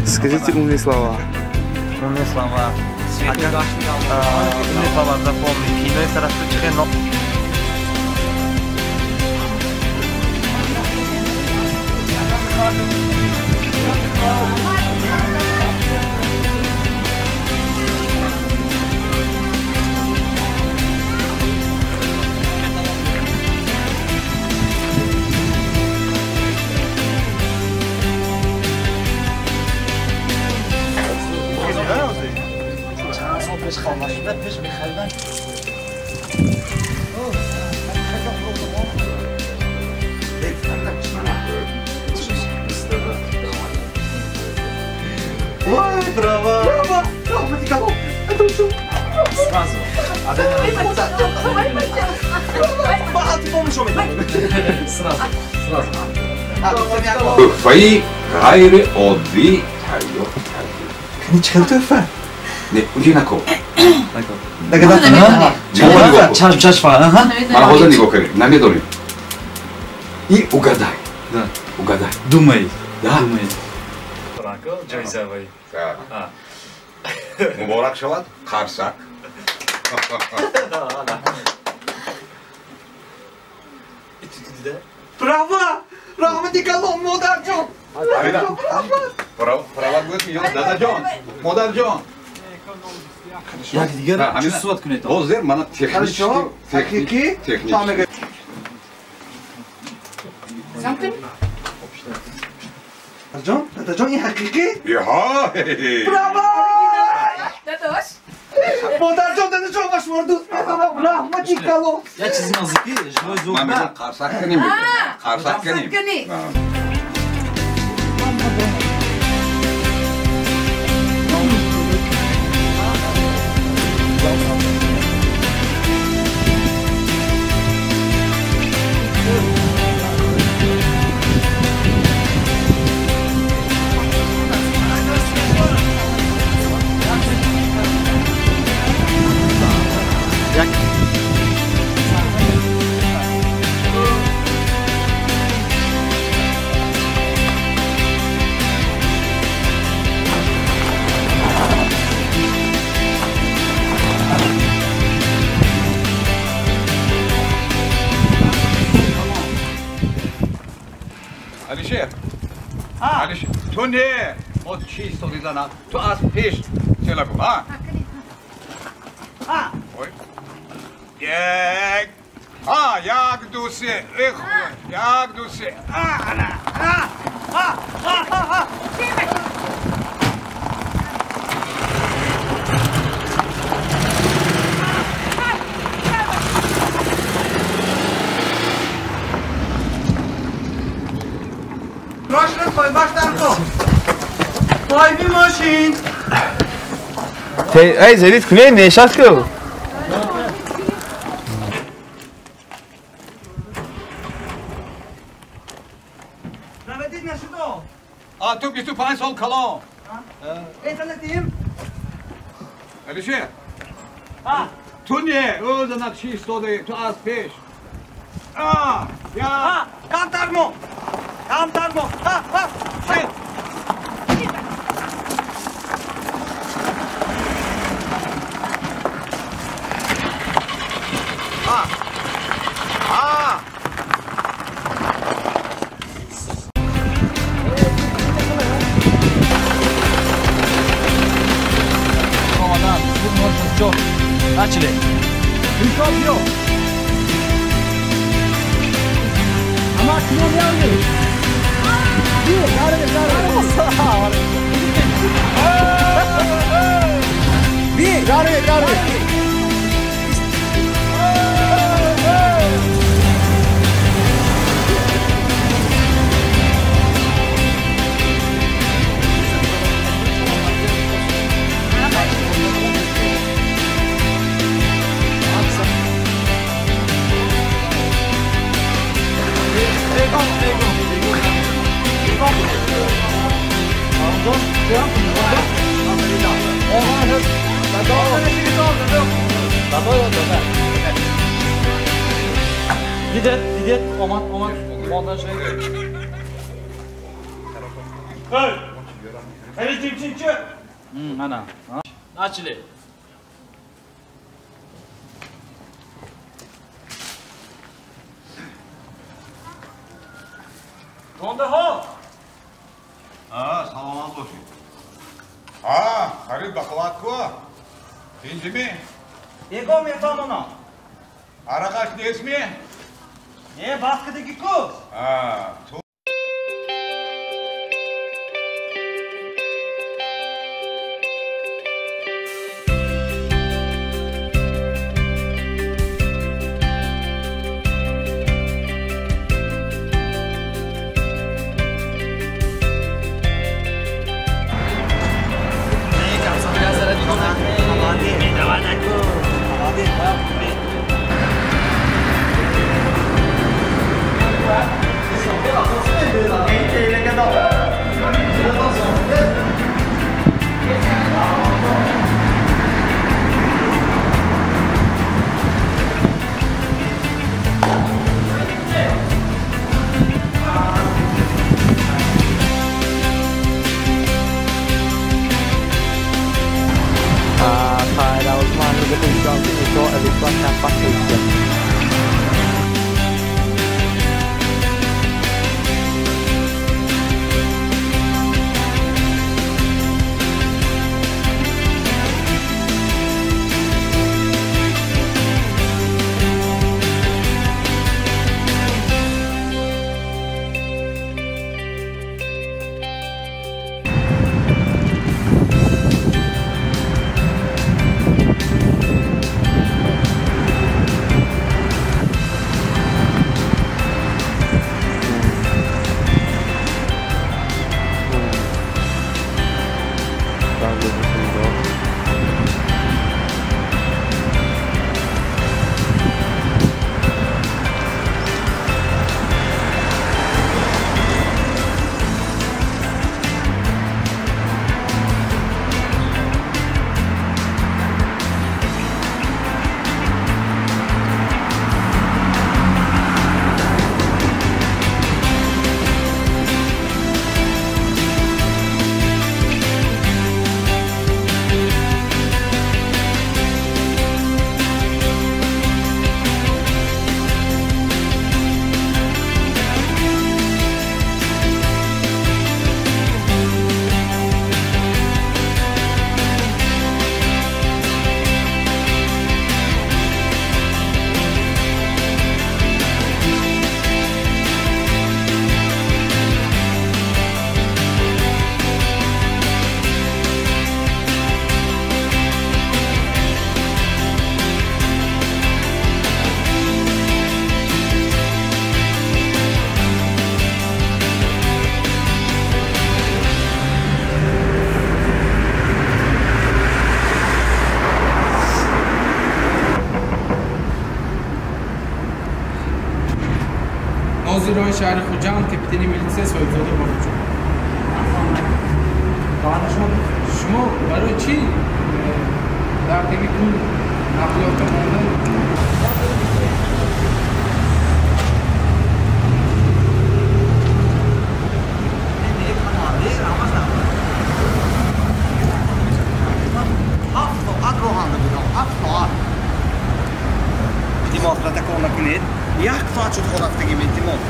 Скажите умные слова. Умные слова. Умные слова запомни. Кинои сарасучихе но. Ой, браво! Браво! Браво! Сразу. Сразу. Сразу. Туҳфаи ғайриоддӣ тайёр кардем. Кани чӣ хел туҳфа? Не, уҷи нако. Чашм, чашм. Мана ҳозир нигоҳ кунем, намедонем. И угадай. Угадай. Думай. Да? Думай. Ҷоизавӣ. Муборак шавад, қарсак. Браво! Раҳмати калон, модарҷон! Права гӯяд ки ё дадаҷон, модарҷон. Якдигар чувствовать кунед. Ҳозир мана техники, техники. Дадаҷон, дадаҷон, ин ҳақиқӣ? Иҳо! Браво! Дадош? Модарҷон, дадаҷон, ман шуморо дӯст медорам. Раҳмати калон. Як чизи нозикӣ, живой звук. Ман мегӯям қарсак кунем. Қарсак кунем. Алишер, Алишер, ту не, мо чӣ истоди зана, ту аз пеш тела кун, а? Ой. Як, а, як, ду, се, эх, як, ду, се, а, ана, а, а, а, а, а. Пойми мошин. Эй, зелит кунед, нешаст ку. Наведид нашудо. А ту 25 сол калон. Эй, залетим. Алишер. Ту не, ӯ занак чӣ истодаи, ту аз пеш. А, я. Камтар мо. Камтар мо. Ҳа, ҳа. Начали. Дидет, дидет, омад, омад, мондан шуд. Эй! Эй, Mana. Начали. Рондаҳо. А, саломат бошед. А, харид бақувват-ку. Тинҷими? Бегом мефаҳмонам. Арақаш нестми? Не, баҳс кардагӣ-ку. А, ту Нозирои шаҳри Хуҷанд, капитани милитсия Соҳибзода Борҷон. Шумо барои чӣ дар теги пул нақлиётро монда? Ҳафт соат роҳанда будам, 7 соат. Илтимос, протокол накунед. 1 соат шуд хорафтагим, илтимос.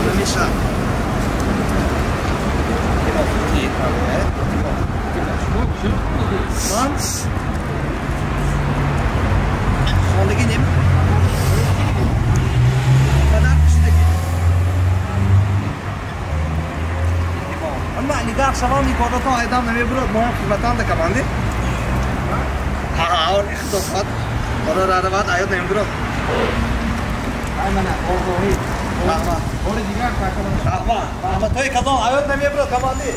Намешавад. Ман хондагӣ нем. Қадар кишидагӣ. Ман олигарх шавам, ибодатон айдам намебурад, моям хизматанда команди. Ҳа, ихтисосат. Худо раҳмат, аёд намебурад. Ай мана, орзуҳӣ. Раҳмат. Бори дигар такрор. Раҳмат. Раҳматҳои калон, аёд намебурад, команди.